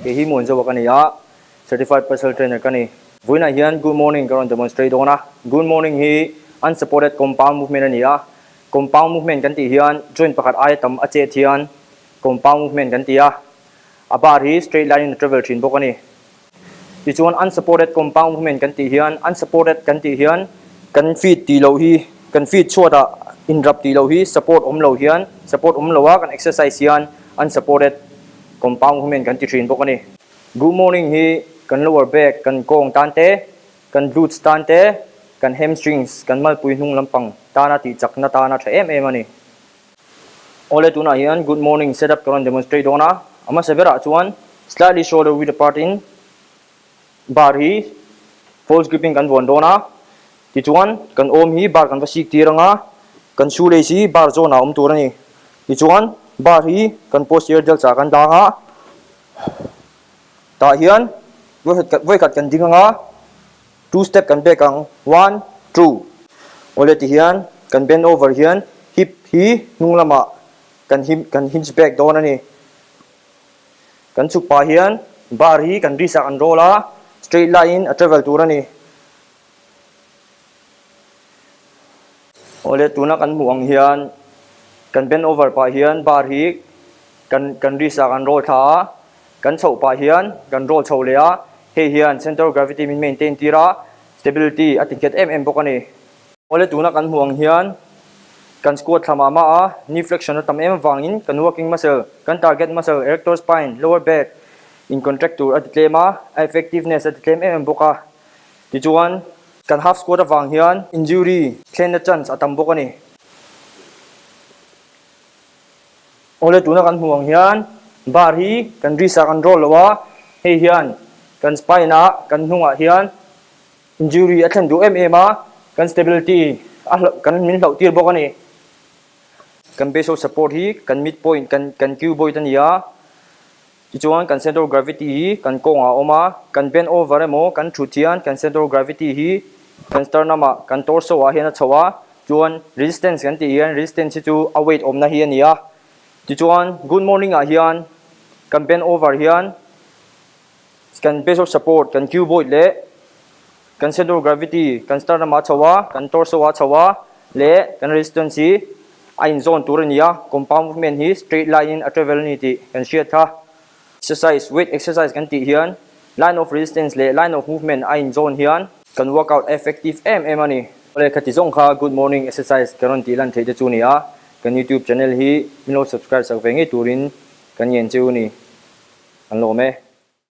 Kei hi Muanzawa ka ni a, Certified Personal Trainer ka ni. Vawiinah hian Good Morning ka rawn demonstrate dawn a. Good Morning hi unsupported compound movement a ni a. Compound movement kan tih hian joint pakhat aia tam a chet hian compound movement kan ti a. A bar hi straight line in a travel thin bawk a ni. Tichuan unsupported compound movement kan tih hian unsupported kan tih hian kan feet tih loh hi kan feet chhuatah inrap tih loh hi support awm lo hian support awm loa kan exercise hian unsupported compound movement kan ti thin bawk a ni. Good morning hi kan lower back kan kawng tan te, kan glutes tan te, kan hamstrings kan malpui hnung lampang tana tih chakna tana tha em em a ni. Awle tunah hian good morning setup ka rawn demonstrate dawn a, a hmasa berah chuan slightly shoulder width apart in bar hi false grip in kan vuan dawn a, tichuan kan awm hi bar kan va sik tir ang a, kan shoelace hi bar zawn ah a awm tur a ni, tichuan bar hi kan posterior delts ah kan dang a, tah hian vawikhat kan ding ang a, Two step kan back ang, one, two. Awle ti hian kan bend over hian hip hi hnung lamah kan him kan hinge back dawn a ni. Kan chhuk pah hian bar hi kan wrist ah kan roll a, straight line in a travel tur a ni. Awle tuna kan hmuh ang hian kan bend over pah hian bar hi kan kan wrist ah kan roll thla a, Kan chhoh pah hian kan roll chho leh a, hei hian center of gravity min maintain tir a, stability a ti nghet em em bawk a ni. Awle tuna kan hmuh ang hian kan squat thla mah mah a, knee flexion a tam em avangin kan working muscle, kan target muscle erector spine, lower back in contract tur a ti tlem a, a effectiveness a ti tlem em em bawk a. Tichuan kan half squat avang hian injury thlenna chance a tam bawk a ni. Awle tuna kan hmuh ang hian bar hi kan wrist ah kan roll lo a, hei hian kan spine ah kan hnungah hian injury a thlen duh em em a, kan stability a hlauh kan min hlauh tir bawk a ni. Kan base of support hi kan mid point kan kan cuboid a ni a, tichuan kan center of gravity hi kan kawngah a awm a, kan bend over emaw kan thut hian kan center of gravity hi kan sternum ah kan torso ah hian a chho a, Chuan resistance kan tih hian resistance hi chu a weight awmna hi a ni a. Tichuan good morning ah hian kan bend over hian kan base of support kan cuboid leh kan center of gravity kan sternum ah a chho a, kan torso ah a chho a leh kan resistance hi a inzawn tur a ni a. Compound movement hi straight line in a travel a ni tih kan hriat kha. Exercise, weight exercise kan tih hian line of resistance leh line of movement a inzawn hian kan workout a effective em em a ni. Awle khati zawng kha good morning exercise ka rawn tih lan theih te chu ni a, kan youtube channel hi min lo subscribe sak ve ngei turin kan ngen cheu ni. Kan lawm e.